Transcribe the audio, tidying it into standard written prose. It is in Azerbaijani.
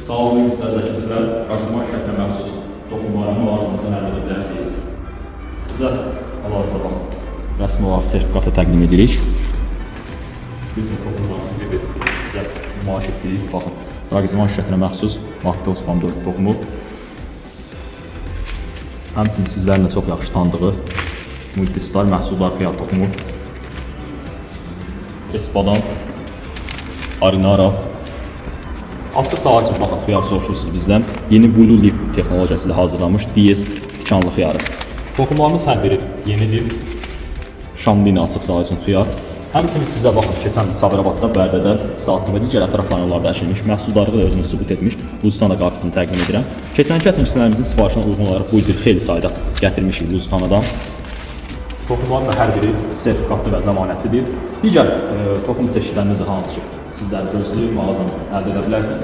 Salamlayın sizlər zəkicilər, Rakziman şirkətinə məxsus toxumları mağazamızdan əldə edə bilərsiniz. Sizə hal-hazırda baxın, rəsmi olaraq sertifikatı təqdim edirik. Bizim toxumlarımızı bir-bir sizə nümayiş etdiririk. Baxın, Rakziman şirkətinə məxsus Maktos pomidor toxumu. Həmçinin sizlərin də çox yaxşı tanıdığı Multistar məhsuldar xiyar toxumu. Espadan, Arinara. Açıq sahə üçün baxın, xiyar soruşursunuz bizdən. Yeni Blue Leaf texnologiyası ilə hazırlanmış DS tikanlı xiyarı. Toxumlarımız hər biri yenidir. Şamlina açıq sahə üçün xiyar. Həmçinin sizə baxın, keçən il Sabirabadda, Bərdədə, Saatlı və digər ətraf rayonlarda əkilmiş, məhsuldarlığı da özünü sübut etmiş Luzitana qarpızını təqdim edirəm. Keçənki əkinçilərimizin sifarişinə uyğun olaraq bu il xeyli sayda gətirmişik Luzitanadan. Toxumların da hər biri sertifikatlı və zəmanətlidir. Digər toxum çeşidlərimiz də hansı ki, sizləri gözləyir, mağazamızdan əldə edə bilərsiniz.